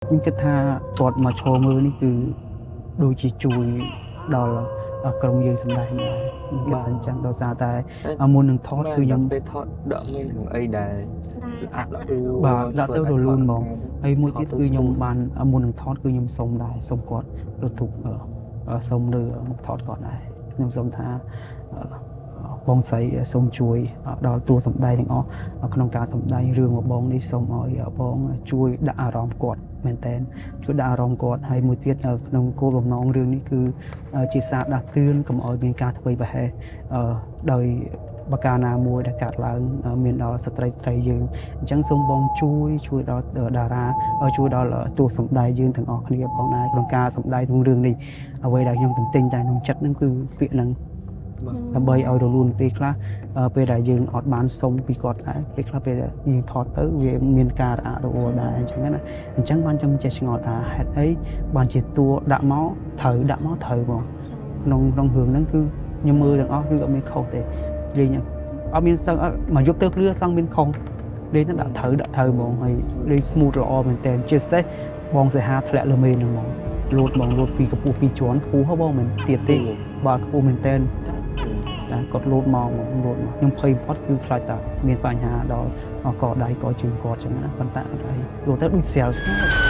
ខ្ញុំគិតថាគាត់មកឈរមើលនេះគឺដូចជាជួយដល់ក្រុមយើងសម្ដែងដែរខ្ញុំគិតថាអញ្ចឹងដោយសារតែមុននឹងថតគឺខ្ញុំ ពេលថតដកមានរឿងអីដែលអាក់ល្អួ បាទដាក់ទៅរលូនហ្មងហើយមួយទៀតគឺខ្ញុំបានមុននឹងថតគឺខ្ញុំសុំដែរសុំគាត់រទុកសុំលើមុខថតគាត់ដែរខ្ញុំសុំថាបងស្រីសូមជួយដល់តួសម្ដែងទាំងអស់ក្នុងការសម្ដែងរឿងរបស់បងនេះសូមឲ្យបងជួយដាក់អារម្មណ៍គាត់មែនតើជួយដាក់អារម្មណ៍គាត់ហើយមួយទៀតក្នុងគោលបំណងរឿងនេះគឺជាសារដាស់តឿនកុំឲ្យមានការធ្វើប្រហែសដោយបកាណាមួយដែលកាត់ឡើងមានដល់ស្ត្រីស្ត្រីយើងអញ្ចឹងសូមបងជួយជួយដល់តារាជួយដល់តួសម្ដែងយើងទាំងអស់គ្នាផងដែរក្នុងការសម្ដែងក្នុងរឿងនេះអ្វីដែលខ្ញុំទន្ទិញតែក្នុងចិត្តហ្នឹងគឺពាក្យហ្នឹងដើម្បីឲ្យរលូនពេលខ្លះពេលដែលយើងអត់បានសុំពីគាត់ដែរពេលខ្លះពេលយើងថតទៅវាមានការរអាក់រអួលដែរអញ្ចឹងណាអញ្ចឹងបានខ្ញុំចេះឆ្ងល់ថាហេតុអីបានជាតួដាក់មកត្រូវដាក់មកត្រូវហ្មងក្នុងក្នុងរឿងហ្នឹងគឺខ្ញុំមើលទាំងអស់គឺអត់មានខុសទេលេងអត់មានសឹងមកយប់ទៅភ្លឺសឹងមានខុសលេងហ្នឹងដាក់ត្រូវដាក់ត្រូវហ្មងហើយលេង smooth ល្អមែនតើជាពិសេសបងសីហាធ្លាក់លើមេហ្នឹងហ្មងលោតបងលោតពីកម្ពស់ពីរជាន់ខ្ពស់ហ៎បងមិនទៀតទេបាទខ្ពស់មែនតើតែគាត់លោតមកមកលោតមកខ្ញុំភ័យបំផុតគឺខ្លាចតាមានបញ្ហាដល់កដៃកជើងគាត់ចឹងណាប៉ុន្តែអត់អីលោតទៅដូចស្រាលស្ងល់